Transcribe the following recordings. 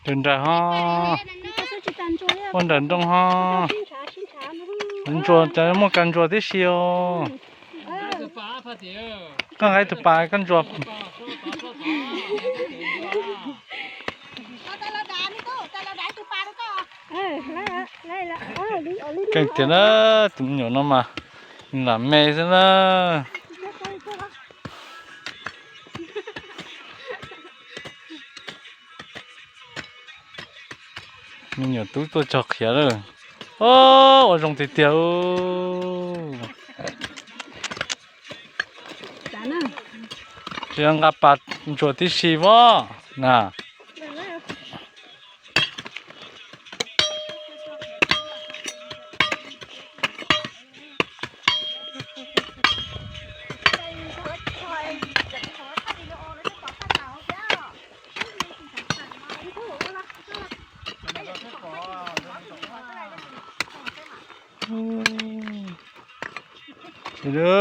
Tus nraim ho, ua nraim nroog ho. Ntsuas cov muaj kab ntsuas tib si os. Koj nqa tus pas koj ntsuas. Keej tiag na, tus me nyuam no mas lam me xwb na. Me nyuam tub tuaj cog qhiav lawm. Ua zoo tiag tiag. Tsis nqa pas ntsuas tib si os na.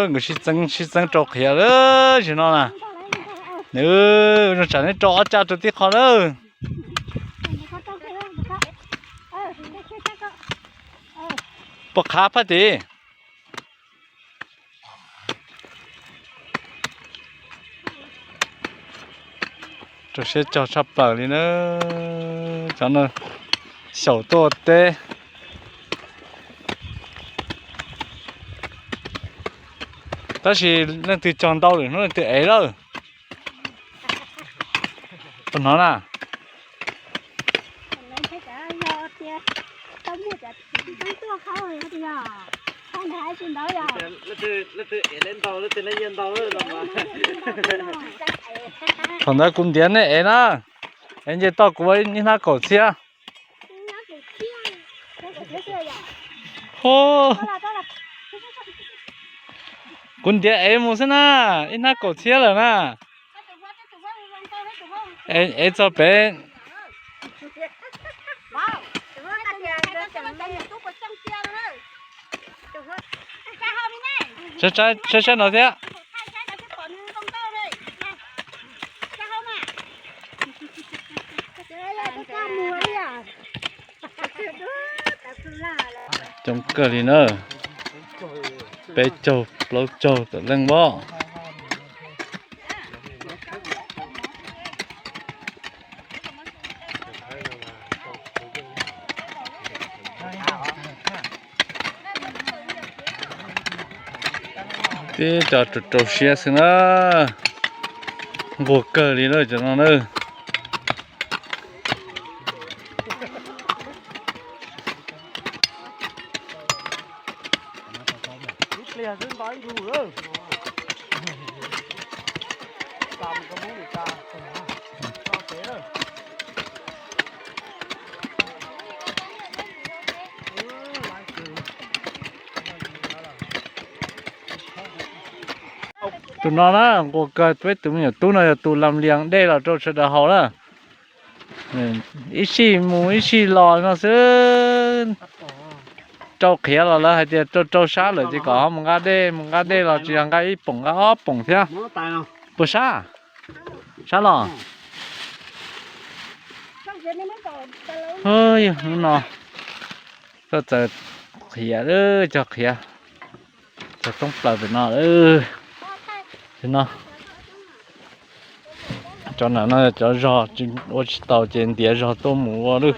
Nkawd sib txeeb sib txeeb rau qhiav lawm zaum no na. Nws, zoo tsam neb rau ob caj rau tib qho lawm. Puas qhav Phaj Tim? Rau siab cog tshaj plaws li na. Cov no xyaum tuaj teb. Tab sis leej twg cog ntau lawm hnub leej twg ev lawm. Puas hnov na? Thaum ntawd kuv ntiav nej ev na, ev nce toj kuv ib hnab kaum txhiab. Kuv ntiav ev mus xwb na, ib hnab kaum txhiab lawm na. Ev txog pem. Saib saib no thiab. Coob kawg li na, peb caug plaub caug tawm leej pob. Tib co rau rau siab xwb na, nquag kawg li na cov no na. Tus no na nquag kawg, peb tus me nyuam tub no yog tus lam lias dej los rau sawv daws haus na. Ib sij mus ib sij los no xwb. Rau qhiav los lawv hais tias rau rau sab lawm ces kom ho mus nqa dej, mus nqa dej los tsis yog nqa ib poom nqa ob poom thiab. Puas sab? Sab los. Hnub no tuaj txaws qhiav, cog qhiav, cog thoob plaws pem no. Cov no, cov no cov zog ua tsis taus ces ntiav zog tuaj mus ua lawm.